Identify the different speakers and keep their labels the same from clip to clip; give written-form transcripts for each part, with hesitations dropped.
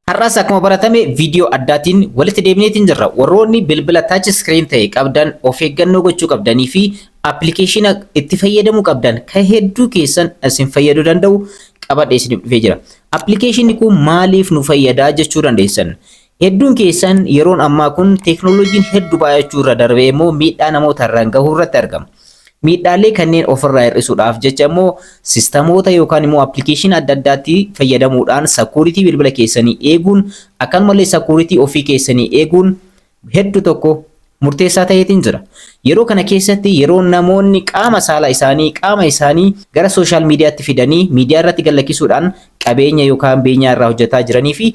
Speaker 1: Har'as akkuma baratame viidiyoo addaatiin walitti deebineetiin jirra. Warroonni bilbila touch screen ta'e qabdan of eeggannoo gochuu qabdanii fi appilikeeshina itti fayyadamuu qabdan kan hedduu keessan isin fayyaduu danda'u qabadhee isiniif dhufee jira. Appilikeeshinni kun maaliif nu fayyadaa jechuu dandeessan. Hedduun keessan yeroon ammaa kun teeknooloojiin hedduu baay'achuu irra darbee immoo miidhaa namoota irraan gahuu irratti argama. Miidhaalee kanneen ofirraa hir'isuudhaaf jecha immoo sistamoota yookaan immoo appilikeeshinii adda addaatti fayyadamuudhaan security bilbila keessanii eeguun, akkanumallee security ofii keessanii eeguun hedduu tokko murteessaa ta'eetiin jira. Yeroo kana keessatti yeroo namoonni qaama saala isaanii, qaama isaanii gara social miidiyaatti fidanii miidiyaa irratti gallakkisuudhaan qabeenya yookaan beenyaa irraa hojjetaa jiranii fi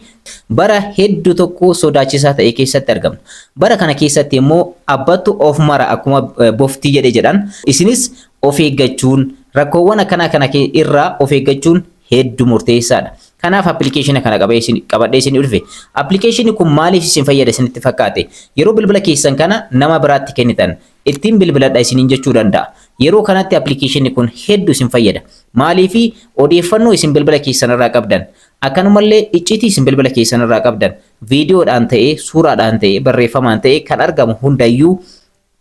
Speaker 1: bara hedduu tokko sodaachisaa ta'e keessatti argamna. Bara kana keessatti immoo abbattu of mara akkuma boftii jedhe jedhan, isinis of eeggachuun, rakkoowwan akkanaa kana irraa of eeggachuun hedduu murteessaadha. Kanaaf appilikeeshina kana qabadhee isin dhufe. Appilikeeshinni kun maaliif isin fayyada isinitti fakkaate? Yeroo bilbila keessan kana nama biraatti kennitan, ittiin bilbiladha isiniin jechuu danda'a. Yeroo kanatti appilikeeshinni kun hedduu isin fayyada. Maaliifi odeeffannoo isin bilbila keessan irraa qabdan, akkanumallee iccitii isin bilbila keessan irraa qabdan, viidiyoodhaan ta'ee, suuraadhaan ta'ee, barreeffamaan ta'ee kan argamu hundayyuu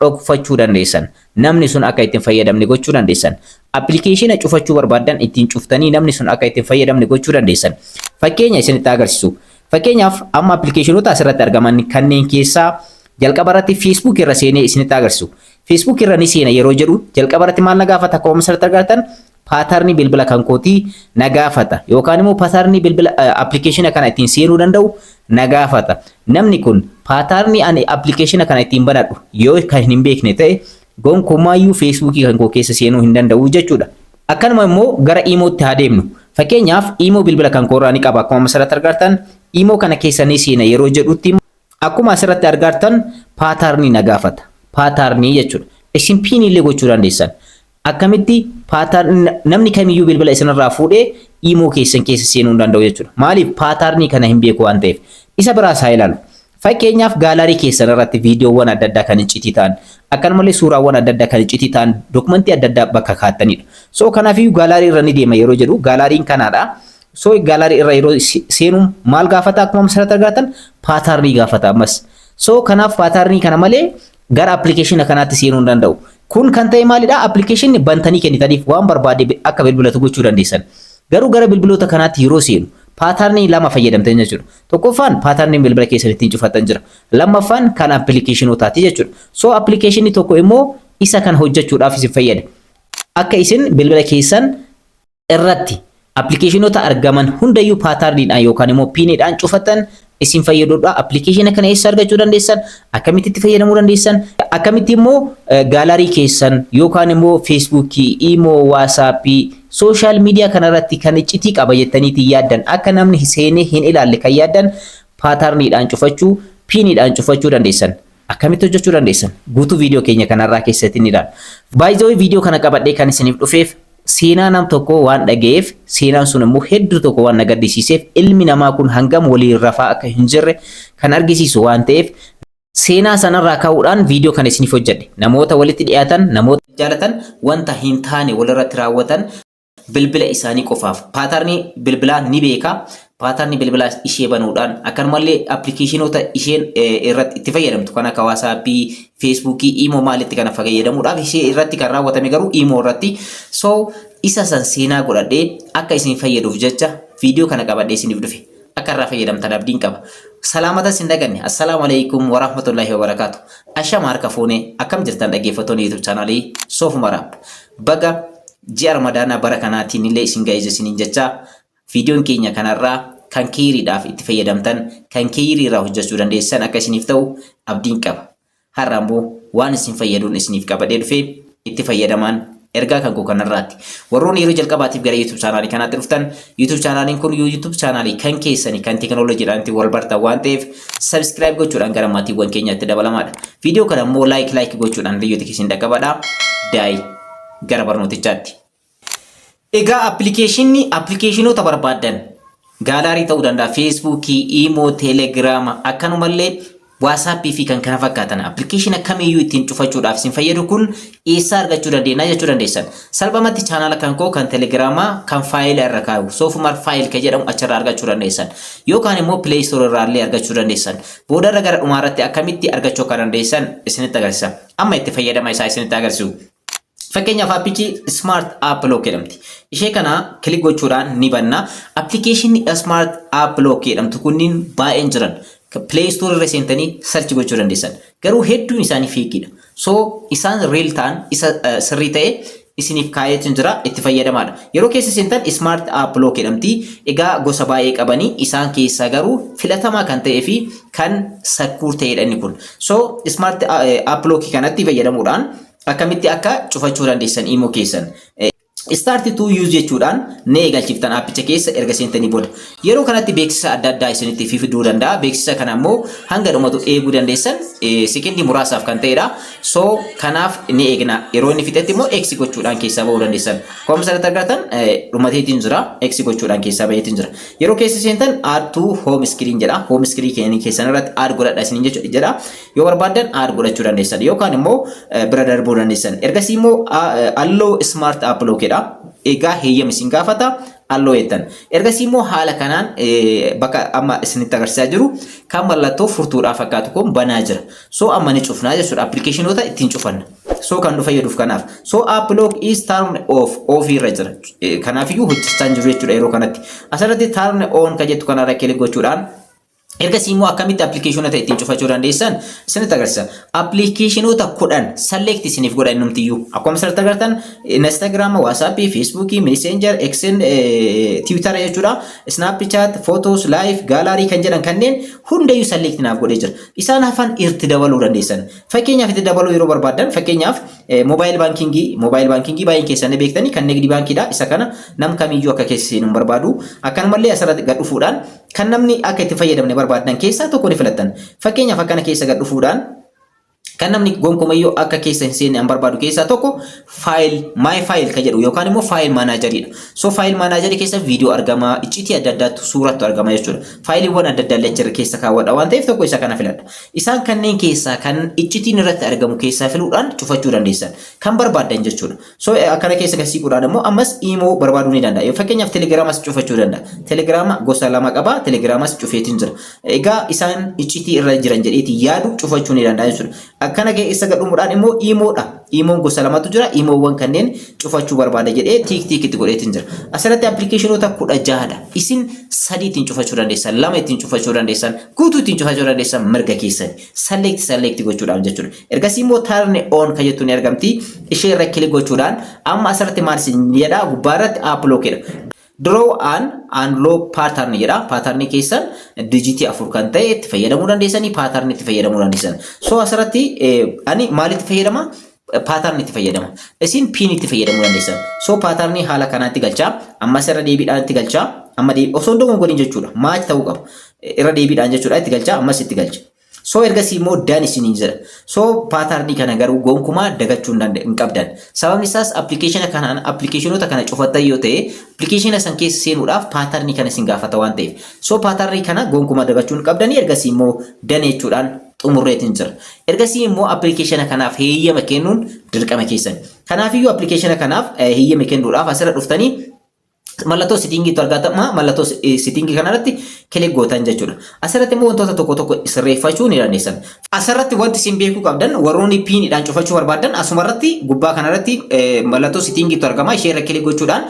Speaker 1: dhokfachuu dandeessan. Namni sun akka ittiin fayyadamne gochuu dandeessan. Appilikeeshina cufachuu barbaaddan ittiin cuftanii namni sun akka ittiin fayyadamne gochuu dandeessan. Fakkeenya isinitti agarsiisu. Fakkeenyaaf, amma appilikeeshinoota asirratti argaman kanneen keessaa jalqaba irratti Facebook irra seenee isinitti agarsiisu. Facebook irra ni seena yeroo jedhu, jalqaba irratti maal na gaafata? Akkuma asirratti argattan pattern bilbila kan kootii na gaafata, yookaan immoo pattern bilbila appilikeeshina kana ittiin seenuu danda'u na gaafata. Namni kun pattern ani appilikeeshina kana ittiin banadhu yoo kan hin beekne ta'e, gonkumaayyuu Feesbuukii kan koo keessa seenuu hin danda'u jechuudha. Akkanuma immoo gara iimootti haa deemnu. Fakkeenyaaf, iimoo bilbila kan koorraa ni qaba. Akkuma asirratti argartan, iimoo kana keessa ni seena yeroo jedhutti, akkuma asirratti argartan pattern na gaafata. Pattern jechuudha. Isin PIN illee gochuu dandeessan. Akkamitti pattern namni kamiyyuu bilbila isinirraa fuudhee iimoo keessan keessa seenuu hin danda'u jechuudha. Maaliif? Pattern kana hin beeku waan ta'eef. Isa biraas haa ilaalu. Fakkeenyaaf, gallery keessan irratti viidiyoowwan adda addaa kan iccitii ta'an, akkanumallee suuraawwan adda addaa kan iccitii ta'an, dokumentii adda addaa bakka kaa'attanidha. So kanaafiyyuu gallery irra ni deema yeroo jedhu, galleryn kanaadha. So gallery irra yeroo seenu maal gaafata? Akkuma asirratti argatan pattern gaafata ammas. So kanaaf pattern kana malee gara appilikeeshina kanaatti seenuu hin danda'u. Kun kan ta'e maalidha? Appilikeeshinni bantanii kennitaniif waan barbaade akka bilbilatu gochuu dandeessan. Garuu gara bilbiloota kanaatti yeroo seenu pattern lama fayyadamtan jechuudha. Tokkoffaan pattern bilbila keessan ittiin cufattan jira. Lammaffaan kan appilikeeshinootaati jechuudha. So appilikeeshinni tokko immoo isa kan hojjechuudhaaf isin fayyada. Akka isin bilbila keessan irratti appilikeeshinoota argaman hundayyuu patterniidhaan yookaan immoo PINiidhaan cufatan isin fayyadudha. Appilikeeshina kana eessa argachuu dandeessan? Akkamitti itti fayyadamuu dandeessan? Akkamitti immoo gallery keessan yookaan immoo Feesbuukii, Iimoo, Waasaappii, social media kanarratti kan iccitii qaba jettaniitii yaaddan, akka namni seenee hin ilaalle kan yaaddan, patterniidhaan cufachuu, PINiidhaan cufachuu dandeessan? Akkamitti hojjechuu dandeessan? Guutuu viidiyoo keenya kanarraa keessatti ni ilaalla. Baay'ee viidiyoo kana qabadhee kan isiniif dhufeef seenaa nam tokko waan dhaga'eef, seenaan sun immoo hedduu tokko waan na gaddisiiseef, ilmi namaa kun hangam waliin rafaa akka hin jirre kan argisiisu waan ta'eef, seenaa sanarraa ka'uudhaan viidiyoo kana isiniif hojjedhe. Namoota walitti dhiyaatan, namoota jaalatan, wanta hin taane walirratti raawwatan bilbila isaanii qofaaf. Pattern bilbilaa ni beeka. Pattern bilbilaa ishee banuudhaan, akkanumallee appilikeeshinoota isheen irratti itti fayyadamtu kan akka Waasaappii, Feesbuukii, Iimoo maalitti kana fayyadamuudhaaf ishee irratti kan raawwatame garuu Iimoo irratti. So isa san seenaa godhadhee akka isin fayyaduuf jecha viidiyoo kana qabadhee isiniif dhufe. Akka irraa fayyadamtan abdiin qaba. Salaamata isin daganne. Assalaamu alaikum warahmatullahi wabarakaatu. Ashama harka fuunee, akkam jirtan dhaggeeffattoonni YouTube chaanaalii Soofuma Raap? Baga ji'a Ramadaanaa bara kanaatiin illee isin ga'ee isiniin jechaa, viidiyoon keenya kanarraa kan keeriidhaaf itti fayyadamtan, kan keerii irraa hojjechuu dandeessan akka isiniif ta'u abdiin qaba. Har'a immoo waan isin fayyaduun isiniif qabadhee dhufee itti fayyadamaan ergaa kan koo kanarraatti. Warroonni yeroo jalqabaatiif gara YouTube chaanaalii kanaatti dhuftan, YouTube chaanaaliin kun YouTube chaanaalii kan keessanii kan teekinooloojiidhaan ittiin wal bartan waan ta'eef, subscribe gochuudhaan gara maatiiwwan keenyaatti dabalamaadha. Viidiyoo kana immoo like like gochuudhaan hiriyoota keessan dhaqqabadha. Daa'ii gara barnootichaatti. Egaa appilikeeshinni appilikeeshinoota barbaaddan gallery ta'uu danda'a, Feesbuukii, Iimoo, Teelegiraama, akkanumallee WhatsAppii fi kan kana fakkaatan appilikeeshina kamiyyuu ittiin cufachuudhaaf isin fayyadu kun eessaa argachuu dandeenya jechuu dandeessan. Salphumatti chaanaala kan koo kan Telegiraamaa kan faayila irra kaa'u Soofumar File kan jedhamu achirraa argachuu dandeessan. Yookaan immoo Play Store irraa illee argachuu dandeessan. Boodarra gara dhumaarratti akkamitti argachuu akka dandeessan isinitti agarsiisa. Amma itti fayyadama isaa isinitti agarsiisu. Fakkeenyaaf, aappichi Smart App Lock jedhamti. Ishee kana click gochuudhaan ni banna. Appilikeeshinni Smart App Lock jedhamtu kunniin baay'een jiran. Play Store irra seentanii search gochuu dandeessan. Garuu hedduun isaanii fakeiidha. So isaan real ta'an, isa sirrii ta'e isiniif kaayeetu jira, itti fayyadamaadha. Yeroo keessa seentan Smart App Lock jedhamti. Egaa gosa baay'ee qabanii, isaan keessaa garuu filatamaa kan ta'ee fi kan secure ta'edha inni kun. So Smart App Lock kanatti fayyadamuudhaan akkamitti akka cufachuu dandeessan imo keessan. Start to use jechuudhaan ni eegalchiftan aappicha keessa erga seentanii booda. Yeroo kanatti beeksisa adda addaa isinitti fiduu danda'a. Beeksisa kana immoo hanga dhumatu eeguu dandeessan, sekendii muraasaaf kan ta'edha. So kanaaf ni eegna. Yeroo inni fixetti immoo X gochuudhaan keessaa bahuu dandeessan. Akkuma asirratti argatan dhumateetiin jira. X gochuudhaan keessaa baheetiin jira. Yeroo keessa seentan "add to home screen" jedha. Home screen keessan irratti add godhadha isiniin jedha. Yoo barbaaddan add godhachuu dandeessan yookaan immoo bira darbuu dandeessan. Ergasii immoo "allow Smart App Lock" jedha. Egaa heeyyama isin gaafata, allow jettan. Ergasii immoo haala kanaan bakka amma isinitti agarsiisaa jiru kan mallattoo furtuudhaa fakkaatu kun banaa jira. So amma ni cufnaa jechuudha. Appilikeeshinoota ittiin cufanna. So kan nu fayyaduuf kanaaf. So app lock is turn off, off irra jira. Kanaafiyyuu hojjechaa hin jiru jechuudha yeroo kanatti. Asirratti "turn on" kan jettu kanarra click gochuudhaan ergasii immoo akkamitti appilikeeshinoota ittiin cufachuu dandeessan isinitti agarsiisa. Appilikeeshinoota 10 select isiniif godha innumtiyyuu. Akkuma asirratti agartan Instagram, WhatsApp, Facebook, Messenger, X, Twitter jechuudha. Snapchat, Photos, Live, Gallery kan jedhan kanneen hundayyuu select naaf godhee jira. Isaan hafan itti dabaluu dandeessan. Fakkeenyaaf, itti dabaluu yeroo barbaadan, fakkeenyaaf mobile bankingii, mobile bankingii baay'een keessan ni beektanii, kan Nigdi Baankiidha. Isa kana nam kamiyyuu akka keessa seenuu hin barbaadu. Akkanumallee asirratti gad dhufuudhaan kan namni akka itti fayyadamne barbaadan keessaa tokko ni filattan. Fakkeenyaaf, akkana keessa gad dhufuudhaan kan namni gonkumayyuu akka keessa hin seenne an barbaadu keessaa tokko file, my file kan jedhu yookaan immoo file manageriidha. So file managerii keessa viidiyoo argama, icciitii adda addaatu, suurattu argama jechuudha. Faayiliiwwan adda addaa illee achirra keessa kaawwadha waan ta'eef tokko isa kana filadha. Isaan kanneen keessaa kan icciitiin irratti argamu keessaa filuudhaan cufachuu dandeessan. Kan barbaaddan jechuudha. So akkana keessa kan siquudhaan immoo ammas iimoo barbaaduu ni danda'a. Fakkeenyaaf, Telegiraamas cufachuu danda'a. Telegiraama gosa lama qaba. Telegiraamas cufeetiin jira. Egaa isaan icciitii irra jiran jedheeti yaadu cufachuu ni danda'a jechuudha. Akkana keessa gadhuumuudhaan immoo iimoodha. Iimoon gosa lamatu jira. Iimoowwan kanneen cufachuu barbaada jedhee tick tick itti godheetiin jira. Asirratti appilikeeshinoota 16dha. Isin sadii ittiin cufachuu dandeessan, lama ittiin cufachuu dandeessan, guutuu ittiin cufachuu dandeessan mirga keessan. Select select gochuudhaan jechuudha. Ergasii immoo "turn on" kan jettu ni argamti. Ishee irra click gochuudhaan amma asirratti maal isin jedha? Gubbaa irratti app lock jedha. "Draw an unlock pattern" jedha. Patternii keessan digitii afur kan ta'e itti fayyadamuu dandeessanii, patternii itti fayyadamuu dandeessan. So asirratti ani maalitti fayyadama? Patternii itti fayyadama. Isin PIN itti fayyadamuu dandeessan. So patternii haala kanaatti galchaa. Ammas irra deebiidhaan itti galchaa. Amma osoo hin dogongoriin jechuudha. Match ta'uu qaba. Irra deebiidhaan jechuudha itti galchaa. Ammas itti galcha. So ergasii immoo "done" isiniin jedha. So patternii kana garuu gonkumaa dagachuu hin qabdan. Sababni isaas appilikeeshina kanaan appilikeeshinoota kana cufattan yoo ta'e, appilikeeshina san keessa seenuudhaaf patternii kana isin gaafata waan ta'eef. So patternii kana gonkumaa dagachuu hin qabdanii. Ergasii immoo "done" jechuudhaan xumurreetiin jira. Ergasii immoo appilikeeshina kanaaf heeyyama kennuun dirqama keessan. Kanaafiyyuu appilikeeshina kanaaf heeyyama kennuudhaaf asirra dhuftanii mallattoo settingiitu argatama. Mallattoo settingii kanarratti click gootan jechuudha. Asirratti immoo wantoota tokko tokko sirreeffachuu ni dandeessan. Asirratti wanti isin beekuu qabdan, warroonni PINiidhaan cufachuu barbaadan, asumarratti gubbaa kanarratti mallattoo settingiitu argama. Ishee irra click gochuudhaan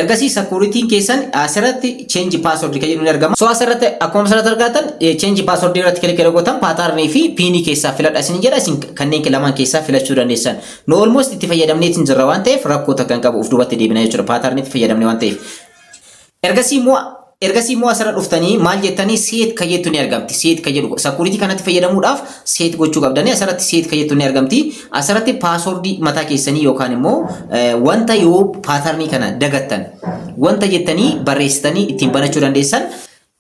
Speaker 1: ergasii securityn keessan asirratti "change password" kan jedhu ni argama. So asirratti akkuma asirratti argatan change password irratti click yeroo gootan patternii fi PINii keessaa filadha isin jedha. Isin kanneen lamaan keessaa filachuu dandeessan. Nu almost itti fayyadamneetiin jirra waan ta'eef rakkoo takka hin qabu, uf duubatti deebina jechuudha, patternii itti fayyadamne waan ta'eef. Ergasii immoo asirra dhuftanii maal jettanii, "set" kan jettu ni argamti. "Set" kan jedhu security kanatti fayyadamuudhaaf set gochuu qabdanii, asirratti "set" kan jettu ni argamti. Asirratti passwordii mataa keessanii yookaan immoo wanta yoo patternii kana dagattan wanta jettanii barreessitanii ittiin banachuu dandeessan.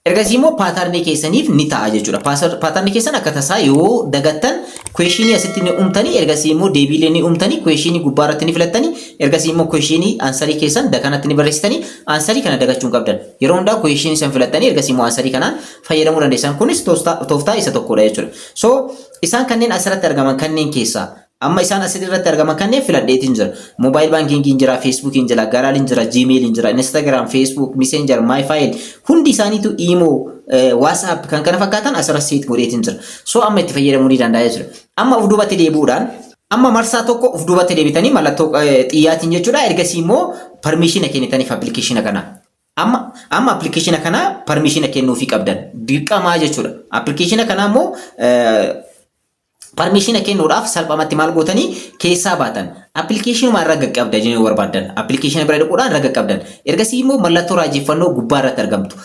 Speaker 1: Ergasii immoo patternii keessaniif ni ta'a jechuudha. Patternii keessan akka tasaa yoo dagattan questionii asitti ni uumtanii, ergasii immoo deebiilee ni uumtanii, questionii gubbaa irratti ni filattanii, ergasii immoo questionii answerii keessan dakanatti ni barreessitanii, answerii kana dagachuu hin qabdan. Yeroo hundaa questionii san filattanii, ergasii immoo answerii kanaan fayyadamuu dandeessan. Kunis tooftaa isa tokkodha jechuudha. So isaan kanneen asirratti argaman kanneen keessaa amma isaan asirratti argaman kanneen filadheetiin jira. Mobile bankingiin jira, Facebookiin jira, Galleryn jira, Gmailiin jira, Instagram, Facebook, Messenger, My File, hundi isaaniitu Imo, WhatsApp kan kana fakkaatan asirratti set godheetiin jira. So amma itti fayyadamuu ni danda'a jechuudha. Amma of duubatti deebi'uudhaan, amma marsaa tokko of duubatti deebitanii mallattoo xiyyaatiin jechuudha. Ergasii immoo permissiona kennitaniif applicationa kana. Amma applicationa kana permissiona kennuufii qabdan dirqamaa jechuudha. Applicationa kana immoo permissiona kennuudhaaf salphumatti maal gootanii keessaa baatan? Applicationuma irra qaqqabda jennee barbaadan applicationa bira dhaquudhaan irra qaqqabdan. Ergasii immoo mallattoo raajeffannoo gubbaa irratti argamtu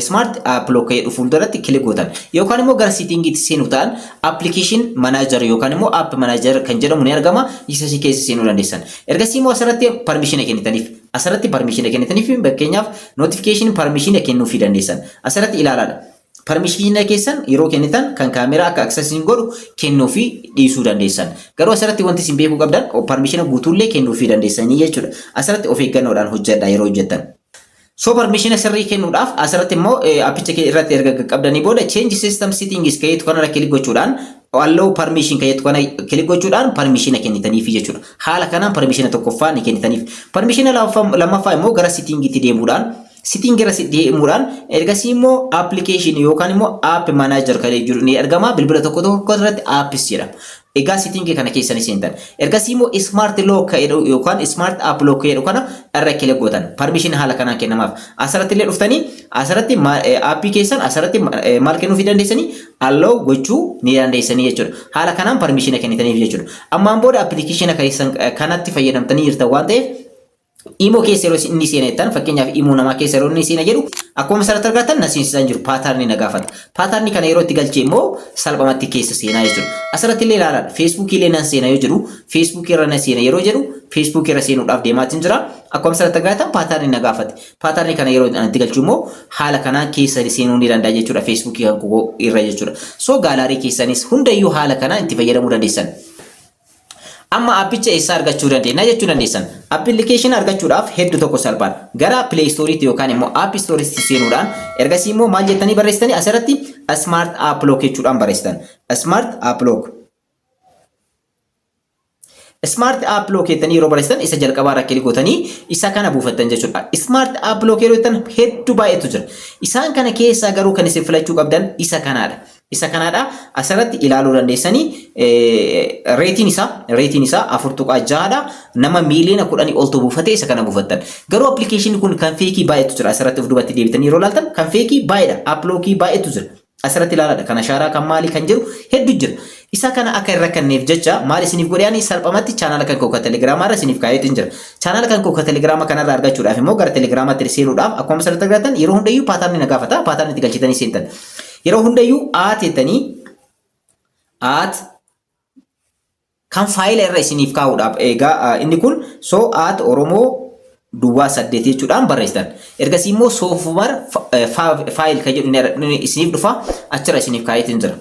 Speaker 1: smart app lock jedhu fuulduratti click gootan, yookaan immoo gara settingiitti seenuu ta'an application manager yookaan immoo app manager kan jedhamu ni argama, isa si keessa seenuu dandeessan. Ergasii immoo asirratti permissiona kennitaniif, asirratti permissiona kennitaniif, fakkeenyaaf notification permissiona kennuufii dandeessan. Asirratti ilaalaadha. Permissiona keessan yeroo kennitan kan kaameraa akka accessiin godhu kennuufii dhiisuu dandeessan. Garuu asirratti wanti isin beekuu qabdan permissiona guutuullee kennuufii dandeessanii jechuudha. Asirratti of eeggannoodhaan hojjedha yeroo hojjettan. So permissiona sirrii kennuudhaaf asirratti immoo appicha irratti erga qabdanii booda change system settings kayeetu kanarra click gochuudhaan, allow permission kayeetu kana click gochuudhaan permissiona kennitaniif jechuudha. Haala kanaan permissiona tokkoffaa ni kennitaniif. Permissiona lammaffaa immoo gara settingiitti deemuudhaan, setting irra deemuudhaan, ergasii immoo application yookaan immoo app manager kan jiru ni argama. Bilbila tokko tokko irratti apps jedhama. Egaa settingii kana keessa ni seentan. Ergasii immoo smart lock jedhu yookaan smart app lock jedhu kana irra click gootan. Permission haala kanaan kennamaaf. Asirratti illee dhuftanii asirratti appii keessan asirratti maal kennuufii dandeessanii? Allow gochuu ni dandeessanii jechuudha. Haala kanaan permission kennitaniif jechuudha. Ammaan booda applicationa keessan kanatti fayyadamtanii jirtan waan ta'eef, Imo keessa yeroo inni seena jettan, fakkeenyaaf Imo namaa keessa yeroo inni seena jedhu, akkuma asirratti argattan na seensisaa jiru, patternii na gaafata. Patternii kana yeroo itti galchee immoo salphumatti keessa seenaa jechuudha. Asirratti illee ilaalaa, Facebookii illee nan seena yoo jedhu, Facebookii irra na seena yeroo jedhu, Facebookii irra seenuudhaaf deemaatiin jira. Akkuma asirratti argattan patternii na gaafate. Patternii kana yeroo itti galchu immoo haala kanaan keessa seenuu ni danda'a jechuudha, Facebookii kan irra jechuudha. So gallery keessanis hundayyuu haala kanaan itti fayyadamuu dandeessan. Amma appicha eessaa argachuu dandeenya jechuu dandeessan. Applicationa argachuudhaaf hedduu tokko salphaadha. Gara Play Storeetti yookaan immoo App Storeetti seenuudhaan, ergasii immoo maal jettanii barreessitanii? Asirratti Smart App Lock jechuudhaan barreessitan. Smart App Lock. Smart App Lock jettanii yeroo barreessitan isa jalqabaa irra click gootanii isa kana buufattan jechuudha. Smart App Lock yeroo jettan hedduu baay'eetu jira. Isaan kana keessaa garuu kan isin filachuu qabdan isa kanaadha. Isa kanaadha, asirratti ilaaluu dandeessanii. Rating isaa 4.6dha. Nama 10 miiliyoona oltu buufatee isa kana buufattan. Garuu applicationni kun kan fakeii baay'eetu jira. Asirratti of duubatti deebitanii yeroo ilaaltan kan fakeii baay'eedha. App lockii baay'eetu jira. Asirratti ilaalaadha. Kan ashaaraa, kan maalii kan jiru hedduu jira. Isa kana akka hin rakkanneef jecha maal isiniif godhe? Salphumatti chaanala kan koo Telegramaa irra isiniif kaa'eetu jira. Chaanala kan koo Telegramaa kanarraa argachuudhaaf immoo gara Telegramaatti seenuudhaaf akkuma asirratti argattan yeroo hundayyuu patternii na gaafata. Patternii itti galchitanii seentan. Yeroo hundayyuu at jettanii, at kan faayila irra isiniif kaa'uudhaaf egaa inni kun, so at Oromoo duwwaa 8 jechuudhaan barreessitan. Ergasii immoo soofumar file kan jedhu isiniif dhufa, achirra isiniif kaa'eetu jira.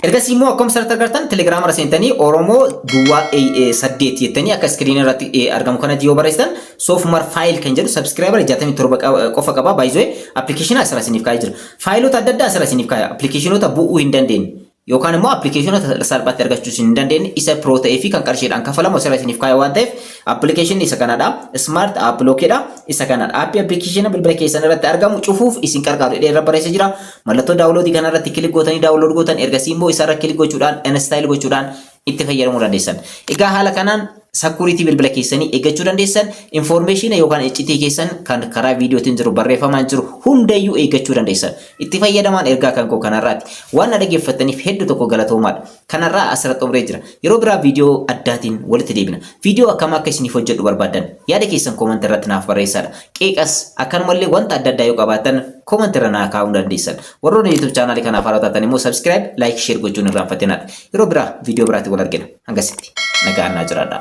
Speaker 1: Ergasii immoo akkuma asirratti agartan Telegiraama irra seentanii Oromoo duwwaa 8 jettanii akka screenii irratti argamu kanatti yoo barreessitan, soofumar file kan jedhu subscriber 67 qofa qaba, baay'isee applicationa asirra isiniif kaa'ee jira. Faayilota adda addaa asirra isiniif kaa'e, applicationoota bu'uu hin dandeenye yookaan immoo applicationoota salphaatti argachuu hin dandeenye, isa pro ta'ee fi kan qarshiidhaan kafalamu asirra isiniif kaa'e waan ta'eef, applicationni isa kanadha. Smart app lockedha. Isa kanadha. Appii applicationa bilbila keessan irratti argamu cufuuf isin qarqaaru jedhee irra barreessee jira. Mallattoo downloadii kanarratti click gootanii download gootan. Ergasii immoo isarra click gochuudhaan install gochuudhaan itti fayyadamuu dandeessan. Egaa haala kanaan security bilbila keessanii eeggachuu dandeessan, informationa yookaan iccitii keessan kan karaa viidiyootiin jiru, barreeffamaan jiru hundayyuu eeggachuu dandeessan. Itti fayyadamaan ergaa kan koo kanarraati. Waan na dhaggeeffattaniif hedduu tokko galatoomaadha. Kanarraa asirratti xumuree jira. Yeroo biraa viidiyoo addaatiin walitti deebina. Viidiyoo akkam akka isiniif hojjedhu barbaaddan yaada keessan commentii irratti naaf barreessaadha. Qeeqas akkanumallee wanta adda addaa yoo qabaattan commentii irra naa kaa'uu dandeessan. Warroonni YouTube channelii kanaaf haaraa taatan immoo subscribe, like, share gochuun irraanfatinaadha. Yeroo biraa viidiyoo biraatti wal argina. Hangasitti nagaan naa jiraadha.